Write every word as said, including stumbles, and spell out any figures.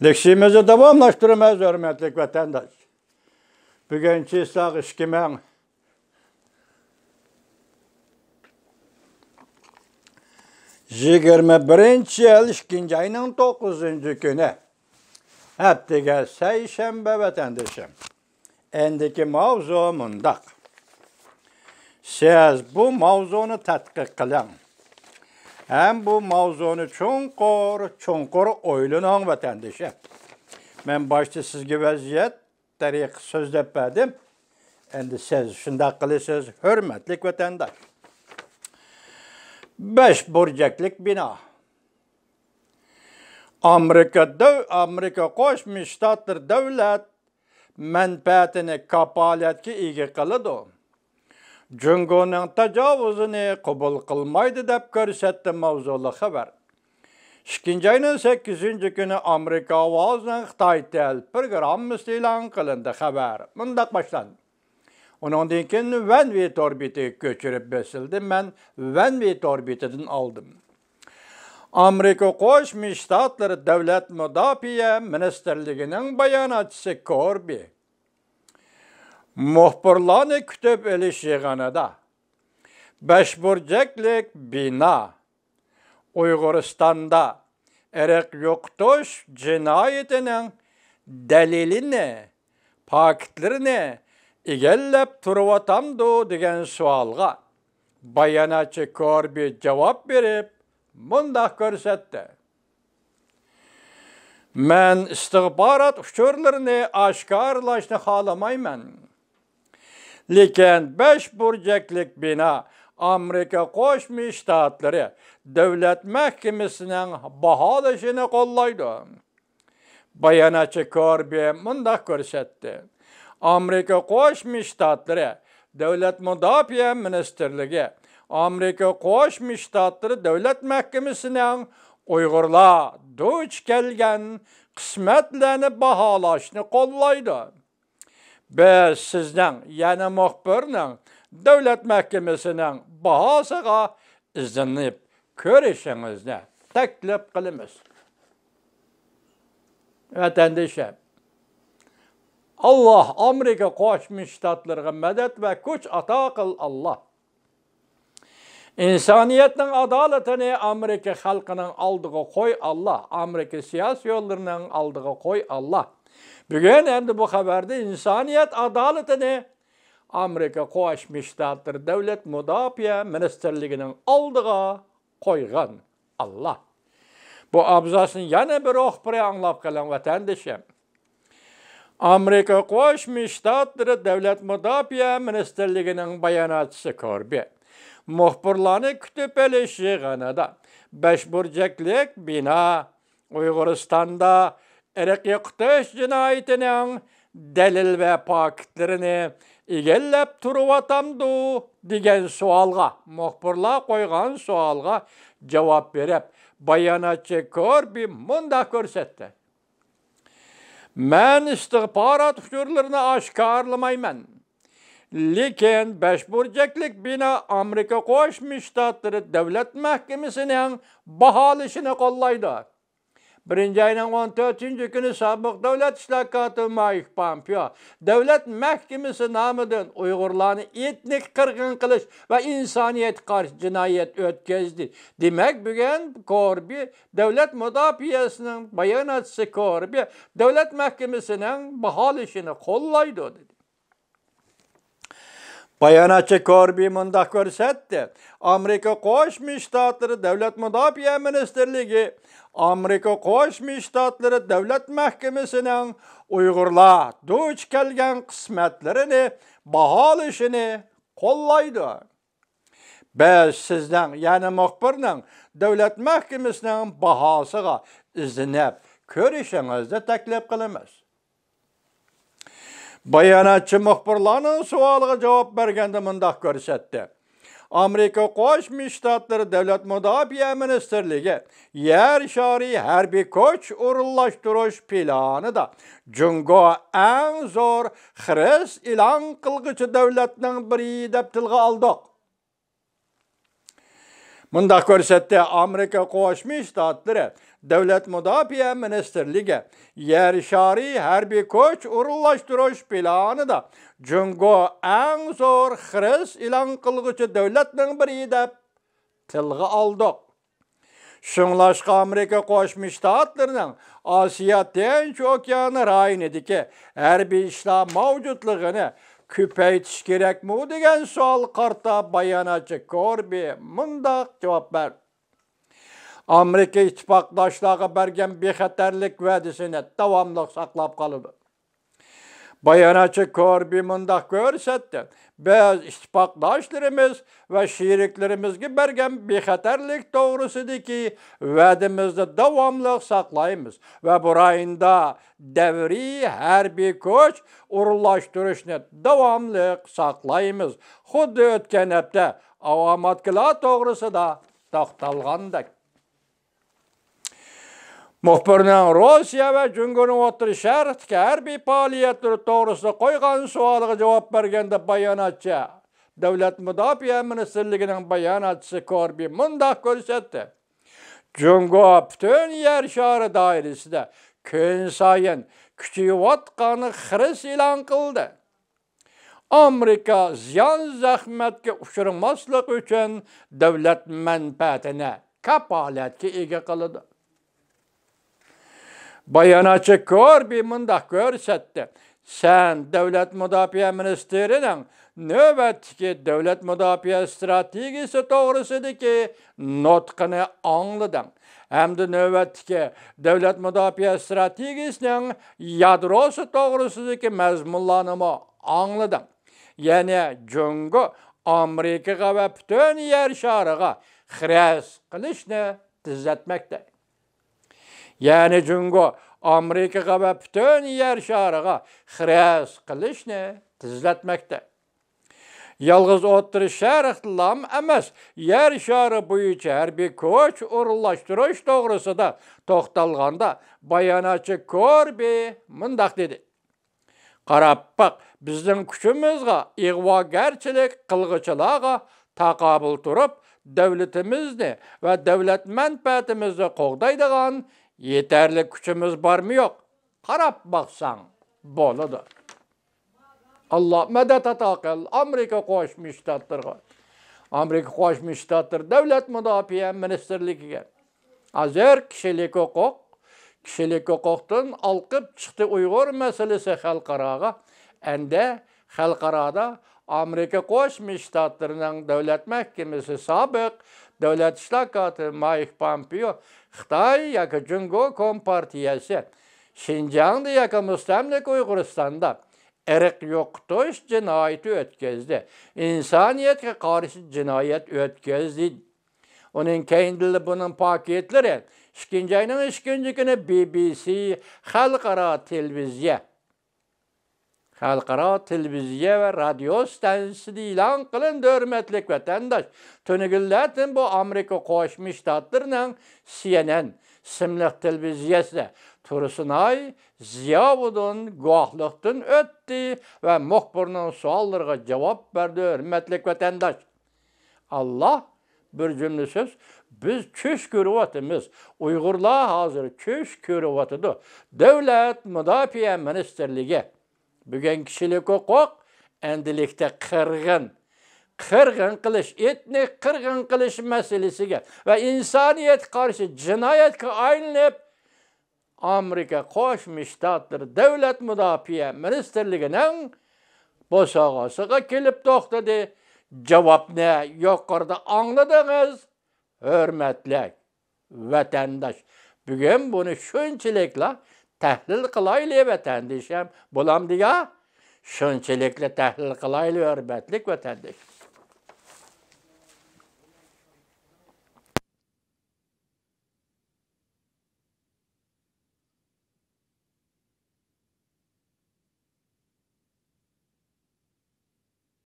دەرسىمىزنى داۋاملاشتۇرىمىز، ھۆرمەتلىك ۋەتەنداش. بۈگۈن چىسلاق ئىككى مىڭ يىگىرمە بىرىنچى يىل ئىككىنچى ئاينىڭ توققۇزىنچى كۈنى. ھەپتىگە سەيشەنبە، ۋەتەندىشىم. ئەندىكى ماۋزۇ مۇنداق. سىز بۇ ماۋزۇنى تەتقىق قىلىڭ. ھەم بۇ ماۋزۇنى چوڭقۇر، چوڭقۇر ئويلىنىڭ، ۋەتەندىشىم. مەن باشتا سىزگە ۋەزىيەت تەرىقە سۆزلەپ بەردىم. ئەندى سىز شۇنداق قىلىسىز، ھۆرمەتلىك ۋەتەنداش. بەش بۇرجەكلىك بىنا. ئامېرىكا دۆ-، ئامېرىكا قوشما شتاتلىرى دۆلەت مەنپەئەتىنى كاپالەتكە ئىگە قىلىدۇ. جۇڭگونىڭ تاجاۋۇزىنى قوبۇل قىلمايدۇ، دەپ كۆرسەتتى ماۋزۇلۇق خەۋەر. ئىككىنچى ئاينىڭ سەككىزىنچى كۈنى ئامېرىكا ئاۋازىنىڭ خىتاي تىل پروگراممىسى ئېلان قىلىندى. خەۋەر مۇنداق باشلاندى. ئۇنىڭدىن كېيىن ۋەنۋې تور بېتىگە كۆچۈرۈپ بېسىلدى. مەن ۋەنۋې تور بېتىدىن ئالدىم. ئامېرىكا قوشما شتاتلىرى دۆلەت مۇداپىئە مىنىستىرلىكىنىڭ باياناتچىسى كوربى مۇخبىرلارنى كۈتۈپ ئېلىش يىغىنىدا بەش بۇرجەكلىك بىنا ئۇيغۇرىستاندا ئىرق يوقىتىش جىنايىتىنىڭ دەلىلىنى، پاكىتلىرىنى ئىگىلەپ تۇرۇۋاتامدۇ دېگەن سوئالغا باياناتچى كوربى جاۋاب بېرىپ مۇنداق كۆرسەتتى. مەن ئىستىخبارات ئۇچۇرلىرىنى ئاشكارىلاشنى خالىمايمەن. لېكىن بەش بۇرجەكلىك بىنا ئامېرىكا قوشما شتاتلىرى دۆلەت مەھكىمىسىنىڭ باھالىشىنى قوللايدۇ. باياناتچى كوربى مۇنداق كۆرسەتتى. ئامېرىكا قوشما شتاتلىرى دۆلەت مۇداپىئە مىنىستىرلىكى ئامېرىكا قوشما شتاتلىرى دۆلەت مەھكىمىسىنىڭ ئۇيغۇرلار دۇچ كەلگەن قىسمەتلەرنى باھالاشنى قوللايدۇ. بىز سىزنىڭ، يەنى مۇخبىرنىڭ دۆلەت مەھكىمىسىنىڭ باھاسىغا ئىزدىنىپ كۆرۈشىڭىزنى تەكلىپ قىلىمىز. ۋەتەندىشىم، ئاللاھ ئامېرىكا قوشما شتاتلىرىغا مەدەت ۋە كۈچ ئاتا قىل، ئاللاھ. ئىنسانىيەتنىڭ ئادالىتىنى ئامېرىكا خەلقىنىڭ ئالدىغا قوي، ئاللاھ. ئامېرىكا سىياسىيونلىرىنىڭ ئالدىغا قوي، ئاللاھ. بۈگۈن ئەمدى بۇ خەۋەردە ئىنسانىيەت ئادالىتىنى ئامېرىكا قوشما شتاتلىرى دۆلەت مۇداپىئە مىنىستىرلىكىنىڭ ئالدىغا قويغان، ئاللاھ. بۇ ئابزاسنى يەنە بىر ئوقۇپ بېرەي، ئاڭلاپ قېلىڭ، ۋەتەندىشىم. ئامېرىكا قوشما شتاتلىرى دۆلەت مۇداپىئە مىنىستىرلىكىنىڭ باياناتچىسى كوربى مۇخبىرلارنى كۈتۈپ ئېلىش يىغىنىدا بەش بۇرجەكلىك بىنا ئۇيغۇرىستاندا ئىرق يوقىتىش جىنايىتىنىڭ دەلىل ۋە پاكىتلىرىنى ئىگىلەپ تۇرۇۋاتامدۇ دېگەن سوئالغا، مۇخبىرلار قويغان سوئالغا جاۋاب بېرىپ، باياناتچى كوربى مۇنداق كۆرسەتتى. مەن ئىستىخبارات ئۇچۇرلىرىنى ئاشكارىلىمايمەن. لېكىن بەش بۇرجەكلىك بىنا ئامېرىكا قوشما شتاتلىرى دۆلەت مەھكىمىسىنىڭ باھالىشىنى قوللايدۇ. بىرىنچى ئاينىڭ ئون تۆتىنچى كۈنى سابىق دۆلەت ئىشلار كاتىپى مايك پامپېئو دۆلەت مەھكىمىسى نامىدىن ئۇيغۇرلارنى ئېتنىك قىرغىن قىلىش ۋە ئىنسانىيەتكە قارشى جىنايەت ئۆتكۈزدى. دېمەك، بۈگۈن كوربى دۆلەت مۇداپىئەسىنىڭ باياناتچىسى كوربى دۆلەت مەھكىمىسىنىڭ باھالىشىنى قوللايدۇ، دېدى. باياناتچى كوربى مۇنداق كۆرسەتتى: ئامېرىكا قوشما شتاتلىرى دۆلەت مۇداپىئە مىنىستىرلىكى ئامېرىكا قوشما شتاتلىرى دۆلەت مەھكىمىسىنىڭ ئۇيغۇرلار دۇچ كەلگەن قىسمەتلىرىنى باھالىشىنى قوللايدۇ. بىز سىزنىڭ، يەنى مۇخبىرنىڭ دۆلەت مەھكىمىسىنىڭ باھاسىغا ئىزدىنىپ كۆرۈشىڭىزنى تەكلىپ قىلىمىز. باياناتچى مۇخبىرلارنىڭ سوئالىغا جاۋاب بەرگەندە مۇنداق كۆرسەتتى: ئامېرىكا قوشما شتاتلىرى دۆلەت مۇداپىئە مىنىستىرلىكى يەر شارى ھەربىي كۈچ ئورۇنلاشتۇرۇش پىلانىدا جۇڭگو ئەڭ زور خىرىس ئېلان قىلغۇچى دۆلەتنىڭ بىرى دەپ تىلغا ئالدۇق. مۇنداق كۆرسەتتى، ئامېرىكا قوشما شتاتلىرى دۆلەت مۇداپىئە مىنىستىرلىكى يەر شارى ھەربىي كۈچ ئورۇنلاشتۇرۇش پىلانىدا جۇڭگو ئەڭ زور خىرىس ئېلان قىلغۇچى دۆلەتنىڭ بىرى دەپ تىلغا ئالدۇق. شۇڭلاشقا ئامېرىكا قوشما شتاتلىرىنىڭ ئاسىيا تىنچ ئوكيان رايونىدىكى ھەربىي ئىشلار مەۋجۇتلۇقىنى كۆپەيتىش كېرەكمۇ دېگەن سوئالغا قارىتا باياناتچى كوربى مۇنداق جاۋاب بەردى: ئامېرىكا ئىتتىپاقداشلارغا بەرگەن بىخەتەرلىك ۋەدىسىنى داۋاملىق ساقلاپ قالىدۇ. باياناتچى كوربى مۇنداق كۆرسەتتى: بىز ئىتتىپاقداشلىرىمىز ۋە شېرىكلىرىمىزگە بەرگەن بىخەتەرلىك توغرىسىدىكى ۋەدىمىزنى داۋاملىق ساقلايمىز ۋە بۇ رايوندا دەۋرىي ھەربىي كۈچ ئورۇنلاشتۇرۇشنى داۋاملىق ساقلايمىز. خۇددى ئۆتكەن ھەپتە ئاۋاماتكىلار توغرىسىدا توختالغاندەك. مۇخبىرنىڭ روسىيە ۋە جۇڭگونىڭ ئوتتۇرا شەرقتىكى ھەربىي پائالىيەتلىرى توغرىسىدا قويغان سوئالىغا جاۋاب بەرگەندە باياناتچى، دۆلەت مۇداپىئە مىنىستىرلىكىنىڭ باياناتچىسى كوربى مۇنداق كۆرسەتتى: جۇڭگو پۈتۈن يەر شارى دائىرىسىدە كۈنسايىن كۈچىيىۋاتقان خىرىس ئېلان قىلدى. ئامېرىكا زىيان زەخمەتكە ئۇچرىماسلىق ئۈچۈن دۆلەت مەنپەئەتىنى كاپالەتكە ئىگە قىلىدۇ. باياناتچى كوربى مۇنداق كۆرسەتتى: سەن دۆلەت مۇداپىئە مىنىستىرىنىڭ نۆۋەتتىكى دۆلەت مۇداپىئە ستراتېگىيىسى توغرىسىدىكى نۇتقىنى ئاڭلىدىڭ ھەمدە نۆۋەتتىكى دۆلەت مۇداپىئە ستراتېگىيىسىنىڭ يادروسى توغرىسىدىكى مەزمۇنلارنىمۇ ئاڭلىدىڭ. يەنى جۇڭگو ئامېرىكىغا ۋە پۈتۈن يەر شارىغا خىرەس قىلىشنى تېزلەتمەكتە. يەنى جۇڭگو ئامېرىكىغا ۋە پۈتۈن يەر شارىغا خىرەس قىلىشنى تېزلەتمەكتە. يالغۇز ئوتتۇرا شەرقلام ئەمەس، يەر شارى بويىچە ھەربىي كۈچ ئورۇنلاشتۇرۇش توغرىسىدا توختالغاندا، باياناتچى كوربى مۇنداق دېدى: قاراپ باق، بىزنىڭ كۈچىمىزغا ئىغۋاگەرچىلىك قىلغۇچىلارغا تاقابىل تۇرۇپ، دۆلىتىمىزنى ۋە دۆلەت مەنپەئەتىمىزنى قوغدايدىغان يېتەرلىك كۈچىمىز بارمۇ يوق؟ قاراپ باقساڭ بولىدۇ. ئاللا مەدەت ئاتا قىل ئامېرىكا قوشما شتاتلىرىغا. ئامېرىكا قوشما شتاتلىرى دۆلەت مۇداپىئە مىنىستىرلىكىگە ھازىر كىشىلىك ھوقۇق، كىشىلىك ھوقۇقتىن ئالقىپ چىقتى ئۇيغۇر مەسىلىسى خەلقئاراغا. ئەندى خەلقئارادا ئامېرىكا قوشما شتاتلىرىنىڭ دۆلەت مەھكىمىسى سابىق دۆلەت ئىشلار كاتىپى مايك پامپېئو خىتاي ياكى جۇڭگو كومپارتىيەسى شىنجاڭدا ياكى مۇستەملىكە ئۇيغۇرىستاندا ئىرق يوقىتىش جىنايىتى ئۆتكۈزدى، ئىنسانىيەتكە قارشى جىنايەت ئۆتكۈزدى. ئۇنىڭ كەينىدىنلا بۇنىڭ پاكىتلىرى ئىككىنچى ئاينىڭ ئىككىنچى كۈنى بى بى سى خەلقئارا تېلېۋىزىيە، خەلقئارا تېلېۋىزىيە ۋە رادىيو ئىستانسىسىدا ئېلان قىلىندى. ھۆرمەتلىك ۋەتەنداش، تۈنۈگۈنلەردىن بۇ ئامېرىكا قوشما شتاتلىرىنىڭ سى ئېن ئېن ئىسىملىق تېلېۋىزىيەسىدە تۇرسۇنئاي زىياۋۇدۇن گۇۋاھلىقتىن ئۆتتى ۋە مۇخبىرنىڭ سوئاللىرىغا جاۋاب بەردى. ھۆرمەتلىك ۋەتەنداش، ئاللا، بىر جۈملە سۆز، بىز چۈش كۆرۈۋاتىمىز. ئۇيغۇرلار ھازىر چۈش كۆرۈۋاتىدۇ. دۆلەت مۇداپىئە مىنىستىرلىكى بۈگۈن كىشىلىك ھوقۇق، ئەندىلىكتە قىرغىن، قىرغىن قىلىش، ئېتنىك قىرغىن قىلىش مەسىلىسىگە ۋە ئىنسانىيەتكە قارشى جىنايەتكە ئايلىنىپ، ئامېرىكا قوشما شتاتلىرى دۆلەت مۇداپىئە مىنىستىرلىكىنىڭ بوساغىسىغا كېلىپ توختىدى. جاۋابنى يۇقىرىدا ئاڭلىدىڭىز، ھۆرمەتلىك ۋەتەنداش. بۈگۈن بۇنى شۇنچىلىكلا تەھلىل قىلايلى، ۋەتەندىشىم. بولامدۇ يا؟ شۇنچىلىكلا تەھلىل قىلايلى، ھۆرمەتلىك ۋەتەندىشىم.